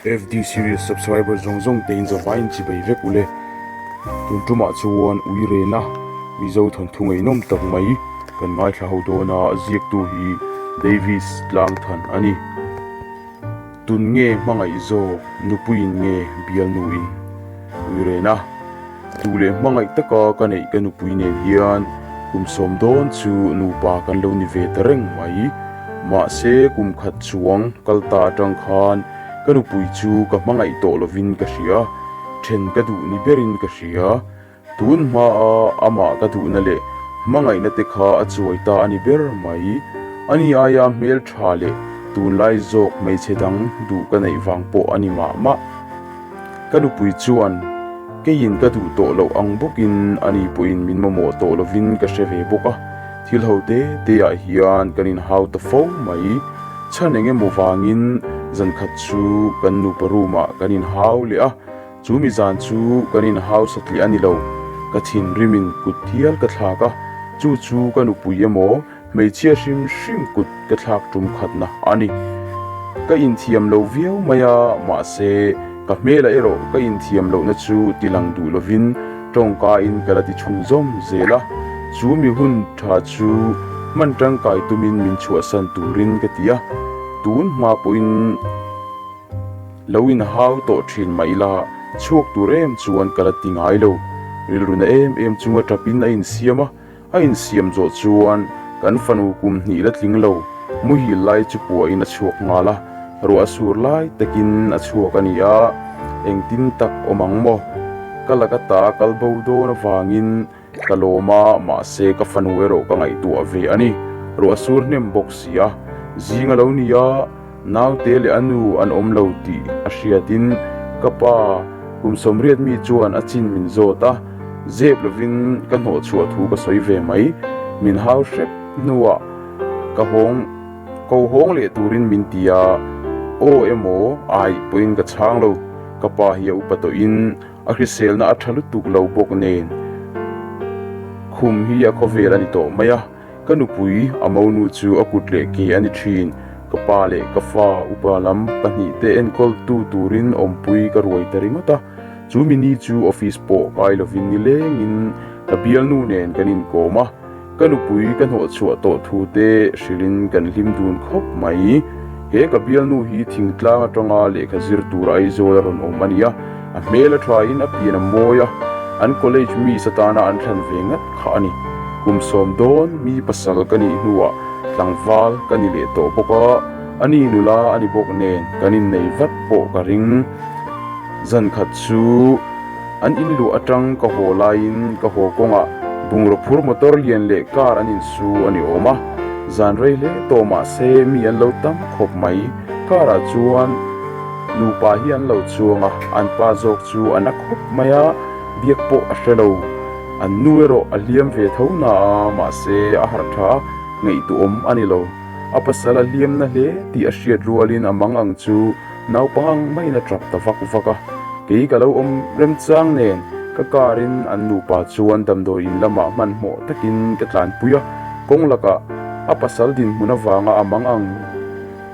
FD series subscriber zawng zawng te in zavai in chibei vek ule. Tun tumah chuan ui rena Mizo thawnthu ngaihnawm tak mai kan ngaithla ho dawn a, ziaktu hi Davis Tlangthan a ni. Tun nge hmangaih zawk nupuiin nge bialnuin ui rena? Duh leh hmangaih taka ka neih ka nupui nen hian kum sawm dawn chu nupa kan lo ni ve ta reng mai. Mahse kum khat chuang kal ta atang khan ka nupui chu ka hmangaih tawh lovin ka hria, then ka duh ni berin ka hria. Tun hmaa amah ka duhna leh hmangaihna te kha a chuai ta a ni ber mai. Ani aia hmeltha leh tunlai zawk hmeichhe dang duh ka neih vang pawh a ni mah mah. Ka nupui chuan keiin ka duh tawh loh ang bawkin ani pawhin min mamawh tawh lovin ka hre ve bawk a, thil ho te te ah hian kan inhau ta fo mai. Chhan eng emaw vangin zan khat chu kan nupa room ah kan inhau leh a, chu mi zan chu kan inhau satliah a ni lo. Ka thinrimin kut hial ka thlak a, chu chu ka nupui emaw Hmeichhia hrim hrim kut ka thlak tum khatna a ni. Ka inthiam lo viau mai a, mahse ka hmelah erawh ka inthiam lohna chu tilang duh lovin tawngkain ka la ti chhunzawm zel a. Chu mi hun tha chu hman tangkai tumin min chhuahsan turin ka ti a, tun hma pawhin lo inhau tawh thin mah ila chhuak tur em chuan ka la ti ngai lo. Rilru na em em chunga tapin a insiam a. A insiam zawh chuan kan fanu kum hnih la tling lo, muhil lai chu puahin a chhuak nghal a, ruah sur lai takin a chhuak a ni a, engtin tak awm ang maw? Ka laka ta kal bo dawn avangin ka lawm a, mahse ka fanu erawh ka ngaihtuah ve a ni. Ruah sur hnem bawk si a, zing a lo ni a. Naute leh a nu an awm lo tih a hriatin ka pa kum sawmriat mi chuan a chin min zawt a, zep lovin ka hnawh chhuah thu ka sawi ve mai. Min hau hrep hnuah ka hawng ko hawng leh turin min ti a, aw emaw ai pawhin ka chhang lo. Ka pa hi a upa tawhin a hriselna a tha lutuk lo bawk nen khum hi a khawvel a ni tawh mai a. Ka nupui a monu chu a kut leh ke a ni thin. Ka pa leh ka fa upa lam pahnihte enkawltu turin awmpui ka ruai ta ringawt a. Chu mini chu office pawh kai lovin nilengin ka bialnu nen kan inkawm a. Ka nupui ka hnawhchhuah tawh thu te hrilhin kan hlim dun khawp mai. He ka bialnu hi thingtlang atanga lehkha zir tur Aizawl a rawn awm a ni a, a hmel a thain a pian a mawi a, an college miss atana an thlan ve ngat kha a ni. Kum sawm dawn mi pasal ka nih hnuah tlangval ka ni leh tawh bawk a, a ni nula a ni bawk nen kan innei vat pawh ka ring. Zan khat chu an in luh atang ka haw laiin ka haw kawngah bungraw phur motor lian leh car an insu a ni awm a, zan rei hle tawh mah se mi an lo tam khawp mai. Car ah chuan nupa hi an lo chuang a, an pa zawk chu a na khawp mai a, biak pawh a hre lo. An nu erawh a hliam ve tho na a, mahse a harh tha a, ngaihtuahawm a ni lo. A pasal a hliam na hle tih a hriat rualin a mang ang chu Naupang ang maiin a tap ta vak vak a, kei ka lo awm remchang nen ka car in an nupa chuan damdawi in lamah hmanhmawh takin ka tlanpui a, kawng lakah a pasal dinhmun avanga a mang ang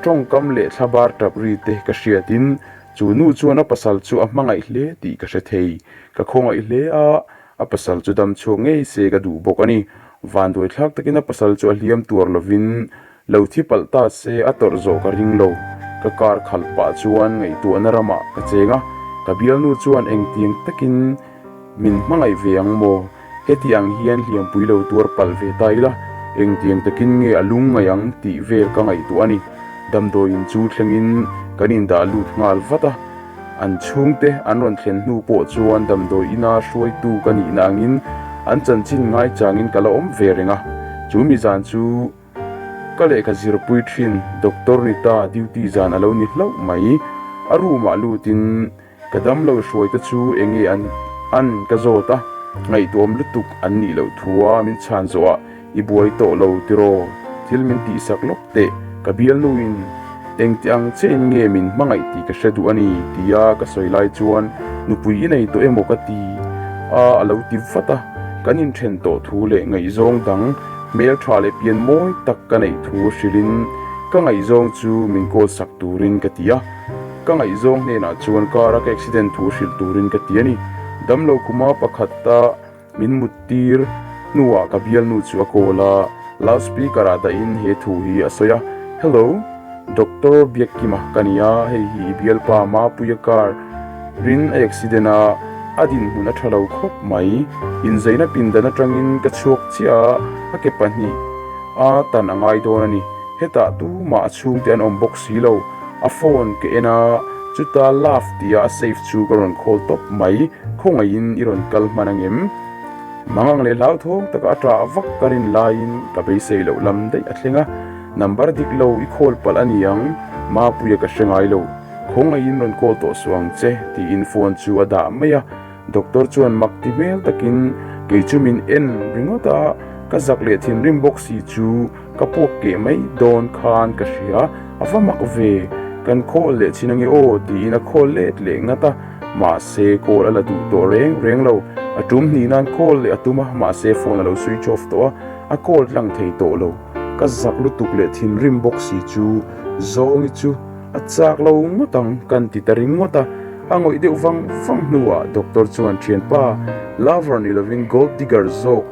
tawngkam leh thlabar tap ri te ka hriatin chu nu chuan a pasal chu a hmangaih hle tih ka hre thei, ka khawngaih hle a, a pasal chu dam chhuak ngei se ka duh bawk a ni, vanduai thlak takin a pasal chu a hliam tuar lovin Lo thi palh ta se a tawrh zawh ka ring lo. Ka car khalh pah chuan ngaihtuahna ramah ka cheng a, ka bialnu chuan engtiang takin min hmangaih ve ang maw? Heti ang hian hliampui lo tuar palh ve ta ila, engtiang takin nge a lung ngaih ang tih vel ka ngaihtuah a ni. Damdawiin chu thlengin kan indah lut nghal vat a, an chhungte an rawn thlen hnu pawh chuan damdawi ina hruaitu ka nihna angin an chanchin ngaichangin ka la awm ve reng a, chu mi zan chu. Ka lehkha zirpui thin Doctor Nita duty zan a lo ni hlauh mai. A room ah lutin ka damlo hruai te chu enge an an ka zawt a, ngaihtuahawm lutuk an nih loh thu a min chhan zawh ah i buai tawh lo tiraw thil min tihsak lawk teh ka bialnu in engti ang che in nge min hmangaih tih ka hre duh a ni tia ka sawi lai chuan nupui i nei tawh emaw ka ti a a lo ti vat a, kan inthen tawh thu leh ngaihzawng dang Hmeltha leh pian mawi tak ka neih thu hrilhin ka ngaihzawng chu min call sak turin ka ti a. Ka ngaihzawng hnenah chuan car a ka accident thu hrilh turin ka ti a ni. Damlo khuma pakhata min mut tir hnuah ka bialnu chu a call a, loud speaker ah dahin he thu hi a sawi a, Hello, Doctor Biakkima ka ni a, hei hi i bialpa Mapuia car rin a accident a, a dinhmun a tha lo khawp mai. Inzeina pindan atangin ka chhuak chiah a, a ke pahnih a tan a ngai dawn a ni. Hetah tumah a chhungte an awm bawk si lo. A phone ka en a, chuta love tia a save chu ka rawn call tawp mai. Khawngaihin i rawn kal hman angem? Mangang leh hlauthawng taka a ṭah vak ka rin laiin ka beisei loh lam daih a thleng a. Number dik lo i call palh a ni ang, Mapuia ka hre ngai lo. Khawngaihin rawn call tawh suh ang che tiin phone chu a dah mai a. Doctor chuan mak ti hmel takin kei chu min en ringawt a, ka zak leh thinrim bawk si chu Ka puak keh mai dawn khan ka hria, a va mak ve, kan call leh chin ange aw tiin a call let leh ngat a, mahse call a la duh tawh reng reng lo, a tum hnih nan call leh a tum a, mahse phone a lo switch off tawh a, a call tlang thei tawh lo, ka zak lutuk leh thinrim bawk si chu Zawngi chu a chak lo ngawt ang kan ti ta ringawt a, a ngawih deuh vang vang hnuah doctor chuan thianpa lover ni lovin gold digger zawk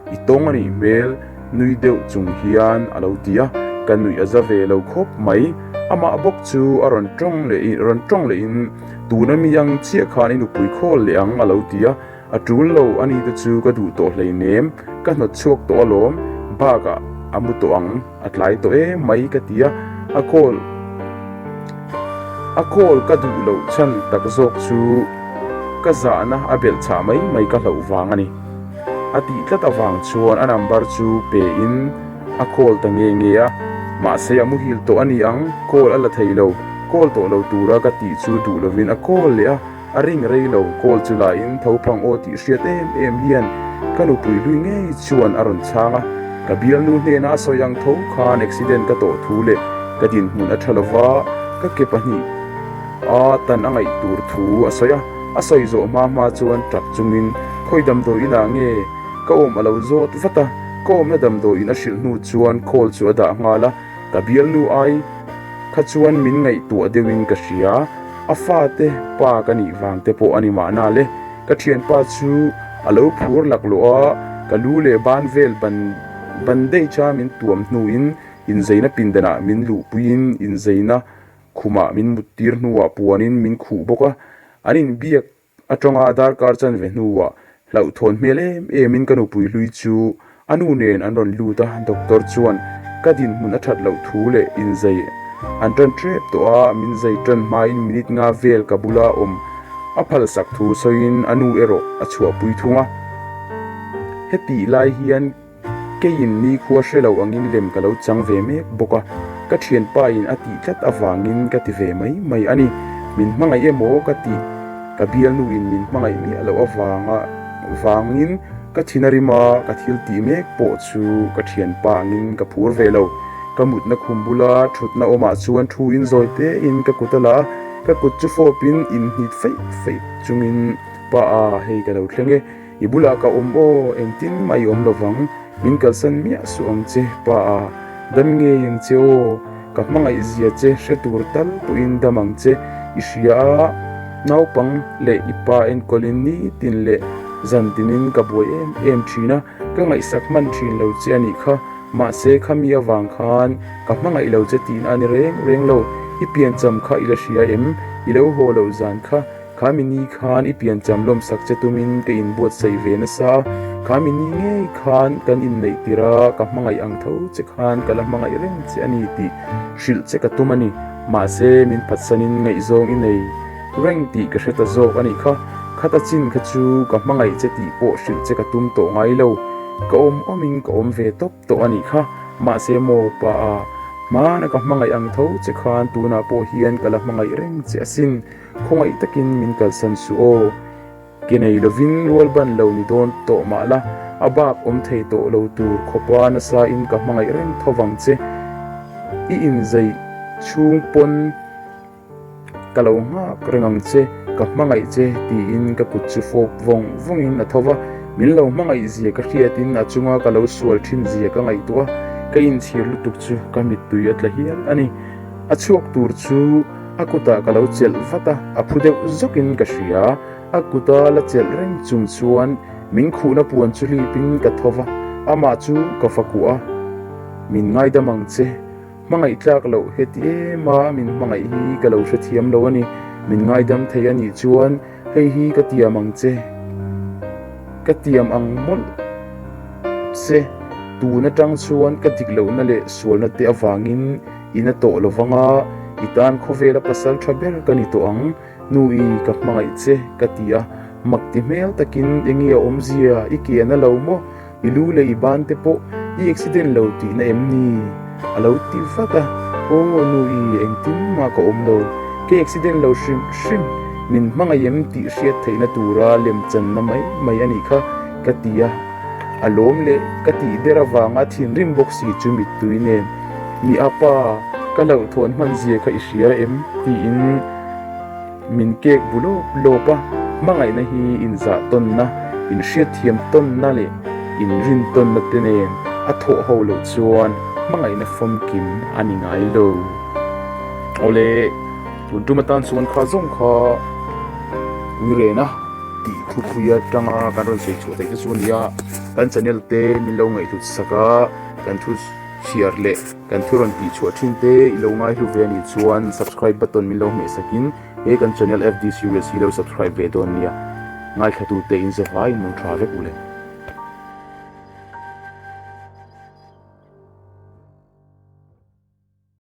I tawng a nih hmel nui deuh chung hian a lo ti a, ka nuih a za ve lo khawp mai. Amah bawk chu a rawn tawng leh rawn tawng lehin tuna mi ang chiah khan i nupui khawl leh ang a lo ti a, a tul lo a ni te chu ka duh tawh hleinem, ka hnawt chhuak tawh alawm, bakah a mu tawh ang, a tlai tawh em mai ka ti a, a call a call ka duh loh chhan tak zawk chu ka zahna a belh chhah mai mai ka hlauh vang a ni. A tih tlat avang chuan a number chu pe in a call ta nge nge a, mahse a muhil tawh a ni ang, call a la thei lo, call tawh lo tura ka tih chu duh lovin a call leh a, a ring rei lo, call chu la in tho phang aw tih hriat em em hian ka nupui hlui ngei chuan a rawn chhang a, ka bialnu hnena a sawi ang tho khan accident ka tawh thu leh ka dinhmun a tha lova ka ke pahnih a tan a ngaih tur thu a sawi a. A sawi zawh hma hma chuan tap chungin khawi damdawi inah nge ka awm a lo zawt vat a, ka awmna damdawi in a hrilh hnu chuan call chu a dah nghal a, ka bialnu ai kha chuan min ngaihtuah deuhin ka hria, a fate pa ka nih vang te pawh a ni mahna le, ka thianpa chu a lo phur laklawh a, ka lu leh ban vel ban bandage a min tuam hnuin inzeina pindanah min luhpuiin inzeina Khumah min mut tir hnuah puanin min khuh bawk a, an inbiak atanga darkar chanve hnuah hlauhthawn hmel em emin ka nupui hlui chu a nu nen an rawn lut a, doctor chuan ka dinhmun a that loh thu leh inzei an tan tep tawh a, min zai tan hmain minute nga vel ka bula awm a phalsak thu sawiin a nu erawh a chhuahpui thung a, hetih lai hian. Keiin nikhua hre lo angin lem ka lo chang ve mek bawk a, ka thianpa in a tih tlat avangin ka ti ve mai mai a ni. Min hmangaih emaw ka tih, ka bialnu in min hmangaih miah loh avanga vangin ka thin a rim a, ka thil tih mek pawh chu ka thianpa angin ka phur ve lo. Ka mutna khum bula thutna awmah chuan thu in zawi tein ka kut a la a, ka kut chu fawpin inhnit feih feih chungin, Pa a, hei ka lo thleng e. I bulah ka awm aw, engtin mah i awm lovang, min kalsan miah suh ang che, pa a, dam ngei ang che aw, ka hmangaih zia che hre tur tal pawhin dam ang che, i hria a, naupang leh i pa enkawlin nitin leh zantinin ka buai em em thin a, ka ngaihsak hman thin lo che a nih kha, mahse khami avang khan ka hmangaih lo che tihna a ni reng reng lo, i piancham kha i la hria em, i lo haw loh zan kha. Kha mi ni khan i piancham lawmsak che tumin ka inbuatsaih ve nasa a, kha mi ni ngei khan kan inneih tir a, ka hmangaih ang tho che khan ka la hmangaih reng che a ni tih hrilh che ka tum a ni. Mahse, min phatsanin ngaihzawng i nei reng tih ka hre ta zawk a nih kha. Khata chin kha chu ka hmangaih che tih pawh hrilh che ka tum tawh ngai lo. Ka awm awmin ka awm ve tawp tawh a nih kha. Mahse maw pa a, hmana ka hmangaih ang tho che khan tunah pawh hian ka la hmangaih reng che asin. Khawngaih takin min kalsan suh aw. Ke nei lovin rual ban lo ni dawn tawh mah la, a bak awm thei tawh lo tur khawpa nasa in ka hmangaih reng tho vang che. I inzei chhung pawn ka lo nghak reng ang che, ka hmangaih che tiin ka kut chu fawp vawng vawngin a tho va. Min lo hmangaih zia ka hriatin a chunga ka lo sual thin zia ka ngaihtuah a, ka inchhir lutuk chu ka mittui a tla hial a ni. A chhuak tur chu. A kutah ka lo chelh vat a, a phu deuh zawkin ka hria. A kuta la chelh reng chung chuan min khuhna puan chu hlipin ka tho va, amah chu ka fa kuah a, Min ngaidam ang che. Hmangaih tlak loh heti em a, min hmangaih hi ka lo hrethiam lo a ni. Min ngaidam thei a nih chuan hei hi ka tiam ang che, ka tiam ang mawlh che. Tun atang chuan ka dik lohna leh sualna te avangin i na tawh lo vang a, i tan khawvela pasal tha ber ka ni tawh ang. Nu i, ka hmangaih che, ka ti a. Mak ti hmel takin enge a awmzia i kian a lo maw? I lu leh i ban te pawh i accident lo tihna em ni? A lo ti vat a, Aw nu i engtin mah ka awm lo, ka accident lo hrim hrim, min hmangaih em tih hriat theihna tura lemchanna mai mai a nih kha ka ti a, a lawm leh ka tih ber avanga thinrim bawk si chu mittui nen, Mi apa, ka hlauhthawn hman zia kha i hria em? tiin. Min kek bu lawp lawp a, hmangaihna hi inzah tawnna, inhriatthiam tawnna leh inrin tawnna te nen a thawh ho loh chuan hmangaihna famkim a ni ngai lo. Awle, tun tum atan chuan kha zawng kha Uirena tih thupui atanga kan rawn sawi chhuah theih te chu a ni a, kan channel te min lo ngaihhlut sak a, kan thu chhiar leh Kan thu rawn tih chhuah thin te i lo ngaihlu ve anih chuan subscribe button min lo hmeh sakin he kan channel FD series hi lo subscribe ve dawn nia. Ngaithla tute in zavaiin mawng tha vek u le.